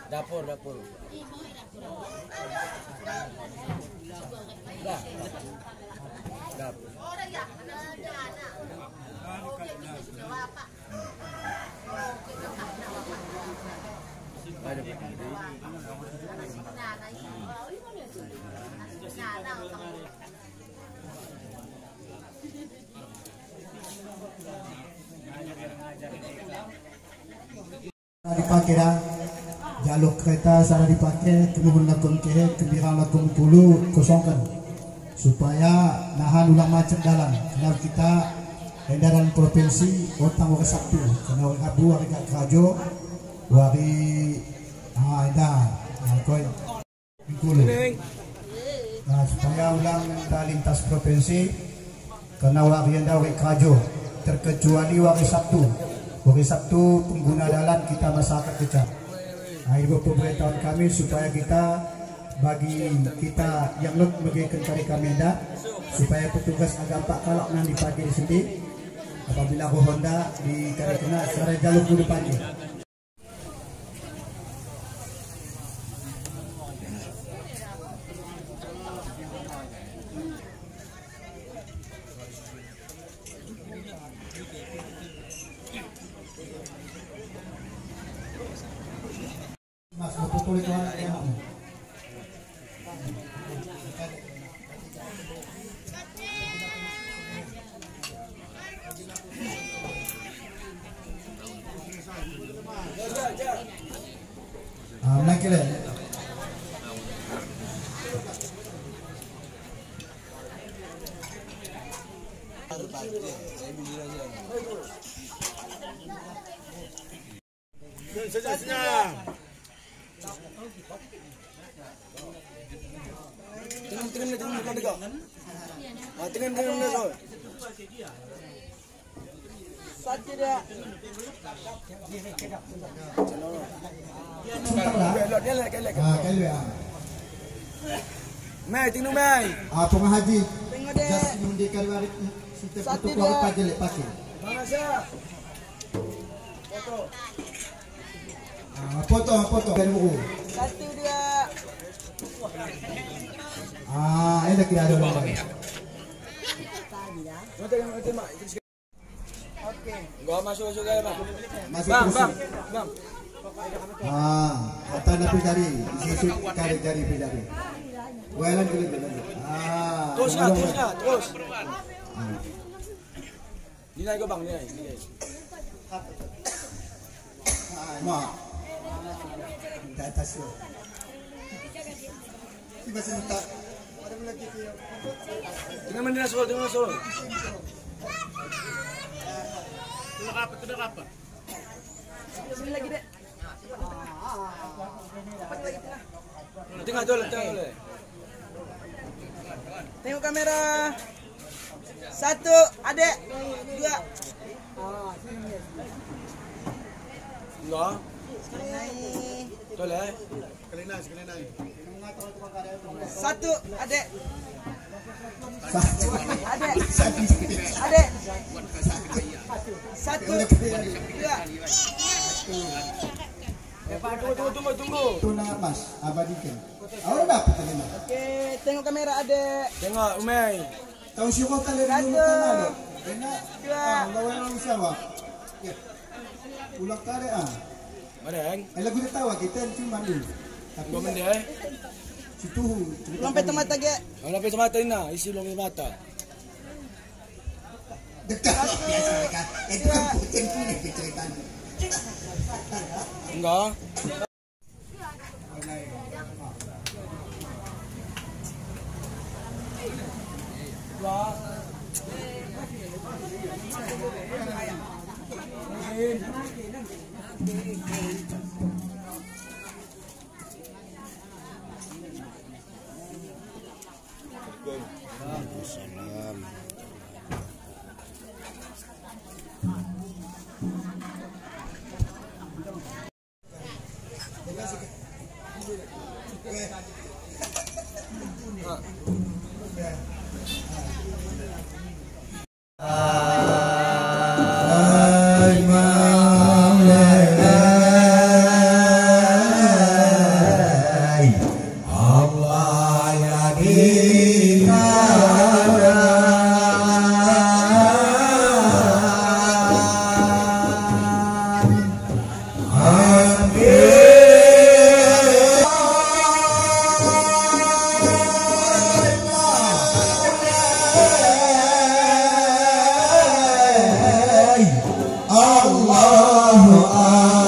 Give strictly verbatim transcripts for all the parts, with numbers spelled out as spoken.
Dapur, dapur. Dah. Dapur. Dipakai dah. Jalur kereta sana dipakai, keunuhun lakoe keuhai, keumirang lakoe meupulu, kosongkan. Supaya nahan ulama cek dalam. Karena kita edaran provinsi, otang ureueng Sabtu. Karena ureueng Rabu hari ka kerajo, hari, ha, dah. Ha, koi. Bengkulu. Nah, supaya ulang ta lintas provinsi, karena wak rienda wak kerajo, terkecuali wak Sabtu. Wak Sabtu pengguna jalan kita masyarakat kecap. Nah, ibu pemberitahuan kami supaya kita bagi kita yang lok bagi kentari kami dah, supaya petugas agam pak kalak nan dipanggil sendiri. Apabila roh honda di kena secara jalur kudu panggil. Mas, betul-betul itu anak yang Ah, menaik ke lain? Senyang, senyang. Tengok, tengok, tengok, tengok, tengok. Ah, tengok, tengok, tengok. Satu dia. Sebentar lah. Kelek, kelek, kelek. Ah, kelek, ah. Mai, tengok, mai. Ah, Pengah Haji. Tengok, dek. Just mendekar balik. Satu, dua. Pakai, pakai. Mana siap? Ah, potong, potong dari buku. Satu, dua. Ah, ini kira ada orang lain. Oke. Enggak masuk, masuk ke dalam. Masuk bang, terus. Bang, bang. Ah, kata nak pergi cari. Isi-isi cari, cari, pergi cari. Wah, lanjut, lanjut, lanjut. Ah, terus lah, terus lah, terus. Ah. Nilai ke bang, nilai, nilai. Mak. Minta atas tu. Ini masih minta. Tengok mana Rasul, tengok Rasul. Tengok apa, tengok apa? Sini lagi, Dek. Tengah tu, tengah tu. Tengok kamera. Satu, adek. Dua. Enggak. Boleh. Satu, adek. Satu. Adek. Adek. Satu. Dua. Tunggu, tunggu, tunggu, tunggu. Tuna emas, abadikan. Awak dapat terima. Oke, tengok kamera, adek. Tengok, Umai. Tahu siapa kali dulu kan ada? Enak. Dua. Ah, lawan orang siapa? Ya. Ulang tarik ah. Mana, Ang? Eh, lagu dia tahu kita cuma ni. Tapi dua benda, eh. Situ. Lampai temat tak, Gek? Oh, lampai temat tak, nah. Isi lampai mata. Dekat biasa dekat. Eh, bukan kucing tu ni cerita ni. Enggak. Allahu Akbar.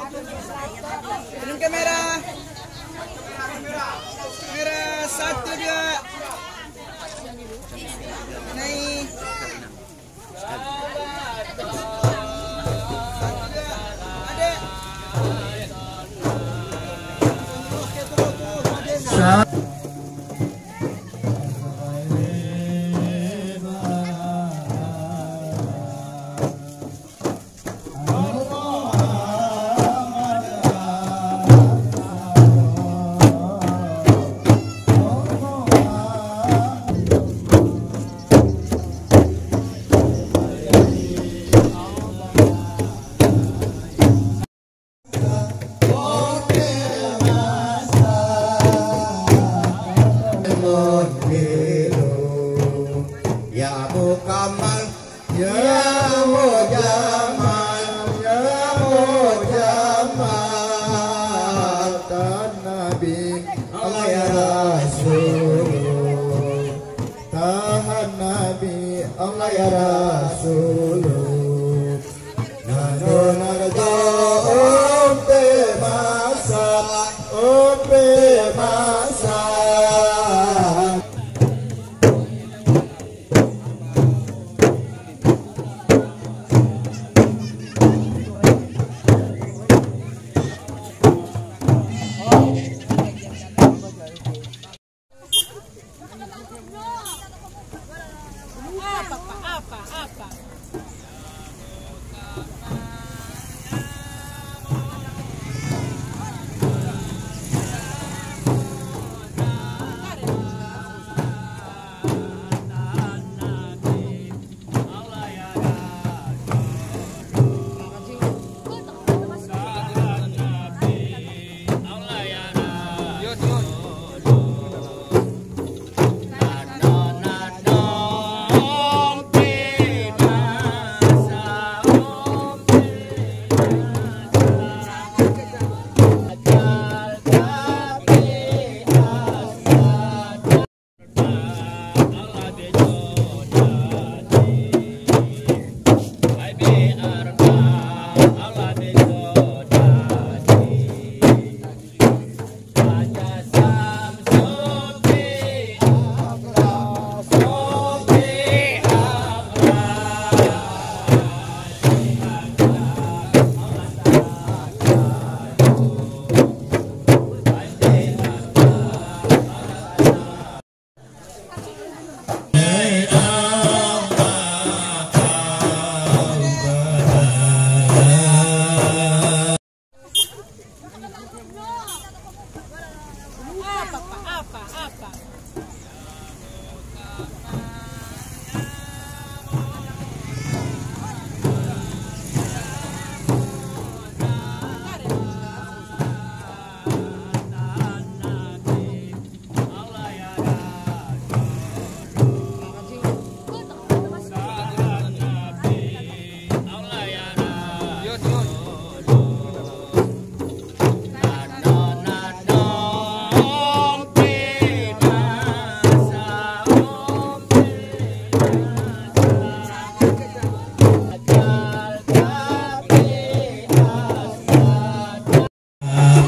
Turun kamera. Kamera, satu, dua. Naik. Satu, dua. Ada. Ya Muhammad, ya Muhammad, ya Muhammad, tahan Nabi, Allah ya Rasul, tahan Nabi, Allah ya Rasul. Nanu narjo umpe masa, umpe masa.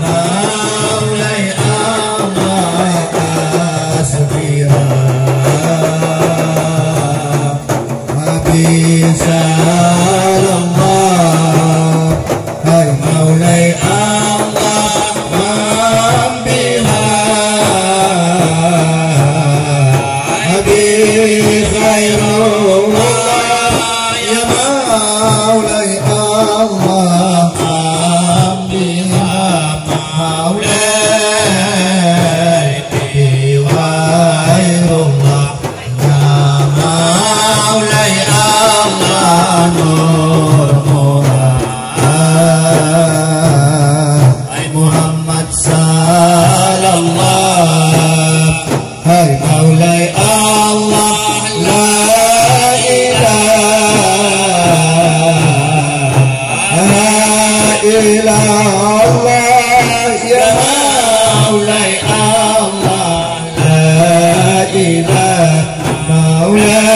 Maulai Allah asfira, habis Allah, hai Maulai Allah ambiha, habis khairullah, ya Maulai Allah ambiha. Maulai ghairullah, ya Maulai Allah nur murad. Hai Muhammad sallallahu Hai Maulai Allah, la ilaha illallah, ya Maulai Allah, la ilaha Maulai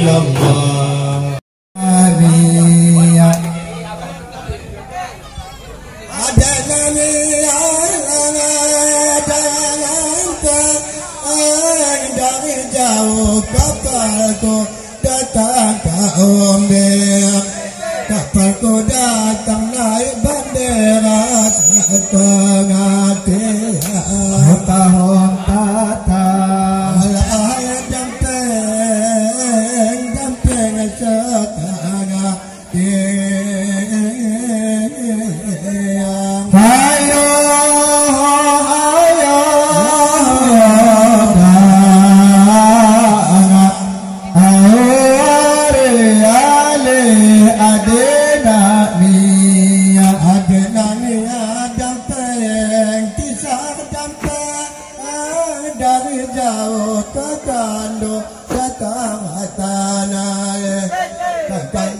illallah. Amin.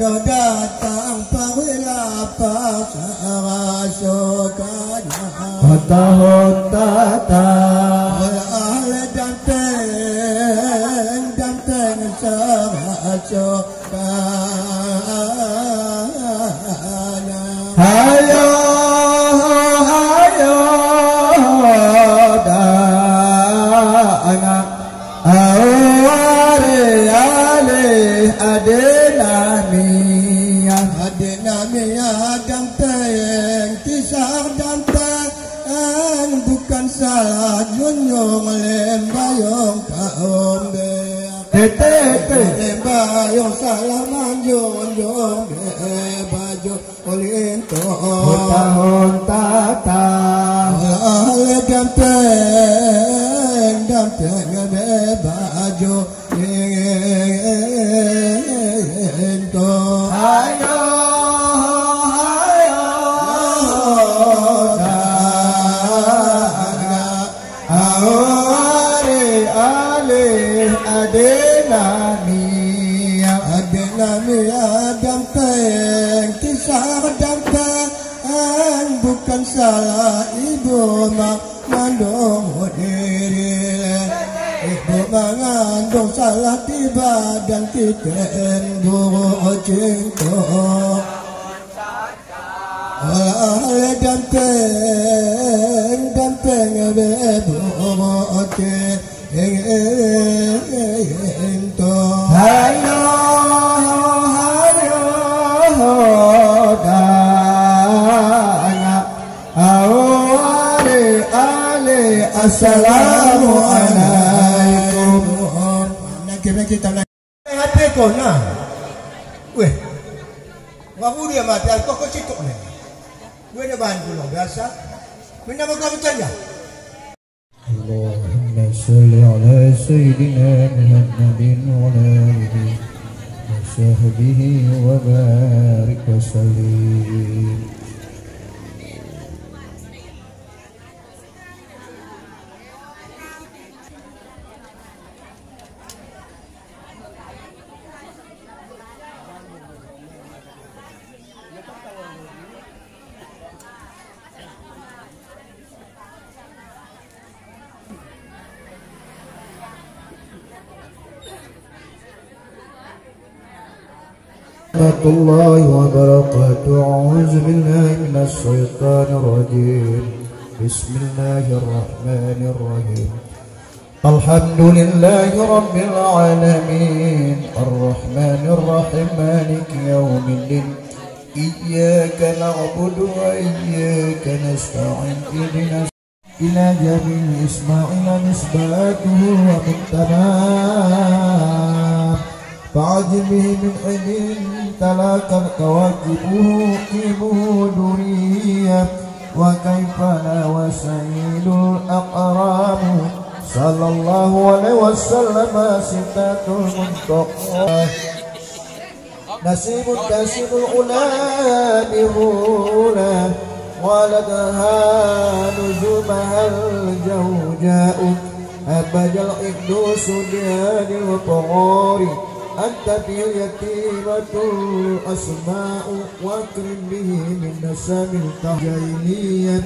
Datang parilah pasara sukana. Hota-hota ta. Ahli danteng, danteng sara sukana. Hayo, hayo, dana. Awari alih adinamia. Adinamia danteng, kisah danteng, bukan salah junjung lembayong kaum be. Tete, tete. Lembayong salah manjunjung be baju. Oleh toh. Honta-honta ta. Oleh ganteng, ganteng bebaju. Ento. Hayo, hayo, ta. Awari alih adinamia. Adinamia danteng, kisah danteng, bukan salah ibu ma-, mandum diri. Ibu mengandung salah tiba dan kita buruk cinta. Oleh danteng, danteng bebok ento. Hayo, hayo, dana. Awari alih, assalamualaikum. Nak kira kita nak Hati kon na. Weh. Wah, bu dia mati, aku kau cituk ni. Weh, dia bahan pulang biasa. Mina bakal bercanda. Allahumma salli ala sayyidina Muhammadin wa ala alihi wa sahbihi wa barik wa sallim. ورحمة الله وبركاته. أعوذ بالله من الشيطان الرجيم. بسم الله الرحمن الرحيم. الحمد لله رب العالمين. الرحمن الرحيم. مالك يوم الدين. إياك نعبد وإياك نستعين. اهدنا إلى جميع إسماعيل نسبته ومن تمام. فعجب به من عند تلاقى كواكبه كيمو درية. وكيف لا وسيل الأقرام. صلى الله عليه وسلم ستة المنتقى. نسيم تسيم العلا بغولة. ولدها نجومها الجوجاء. هب العقد سديان الفغار. أنت به اليتيمة الأسماء. وأكرم به من نسم الجاهلية.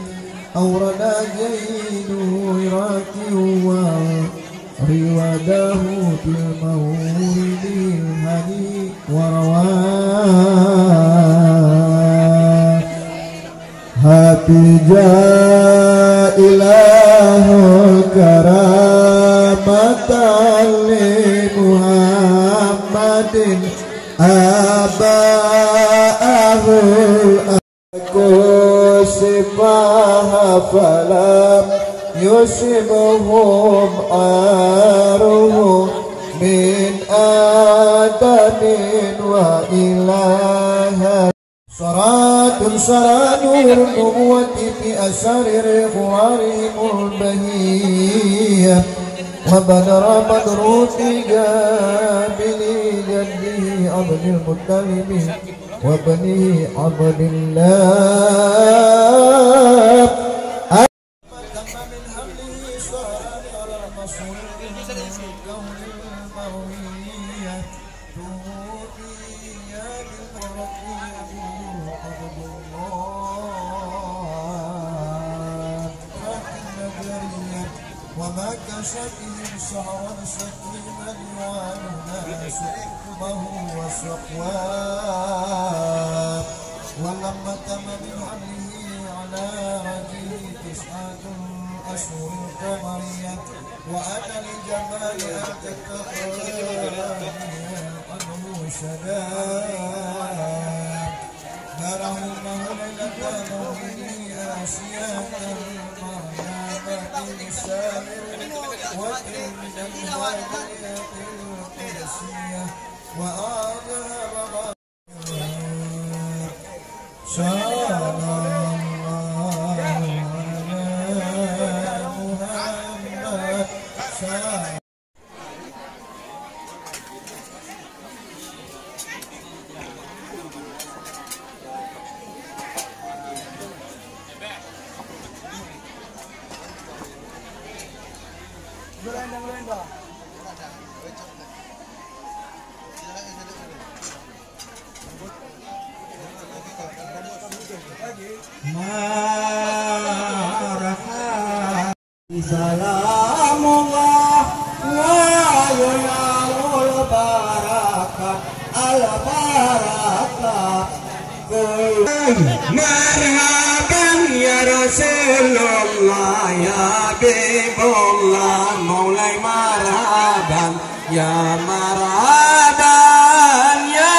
أورد زين عراقي وروداه في المورد الهني وروى. هب يا إله كرامة لمحمد أباه. كسفها فلم يصبهم عاره من آدم وإلى آدم. سرى سرى نور النبوة في أسارير خوارهم البهية. وبدر بدر في جبين جده عبد المطلب. وبنيه عبد الله. تم من حمله شهران على المشهور من القول المروية. توفي أنشأتهم شهرا سقيما يوالون سقمه وسقواه. ولما تم من حمله على رجله تسعة أشهر قمرية وأتى الجمال أتت أخرى عنه شباب. فرحمه ليلة مولده آسيا المريم بالسامر وتلميذ الهادية القدسية وأعظم Sallallahu ala Muhammad. Sa- Marhaba. Salamullah wa yaumul barakat al barakat. Marhaban ya Rasulullah, ya Habibullah, maulai marhaban, ya marhaban, ya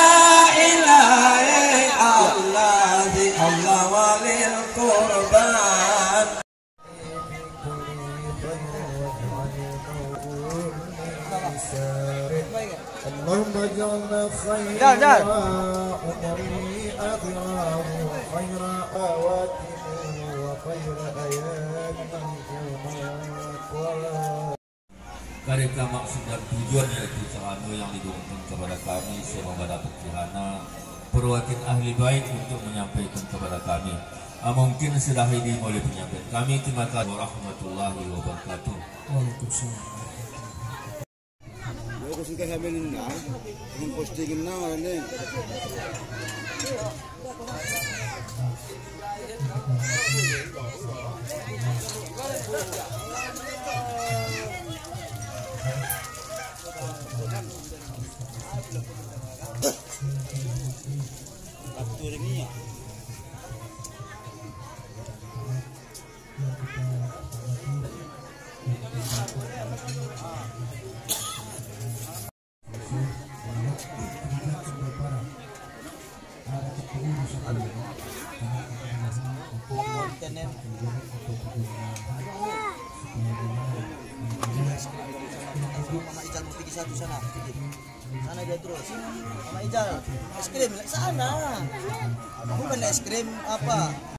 ilahi Allah, di Allah walil qurban. اللهم اجعلنا خير أمره آخره وخير خواتمه وخير أيامه يوم Ka reka maksud dan tujuan yaitu sarana nyang didongkeun kepada kami, semoga dapat dihana perwakilan ahli bait untuk menyampaikan kepada kami. Ah, mungkin sudah ini mulai penyampaian kami. Terima kasih warahmatullahi wabarakatuh. Waalaikumsalam. Yo, aku singkat sambil nina, ingin posting nina ni. Mama Ijal mau pergi satu sana. Sana dia terus. Mama Ijal, es krim sana. Bukan es krim apa?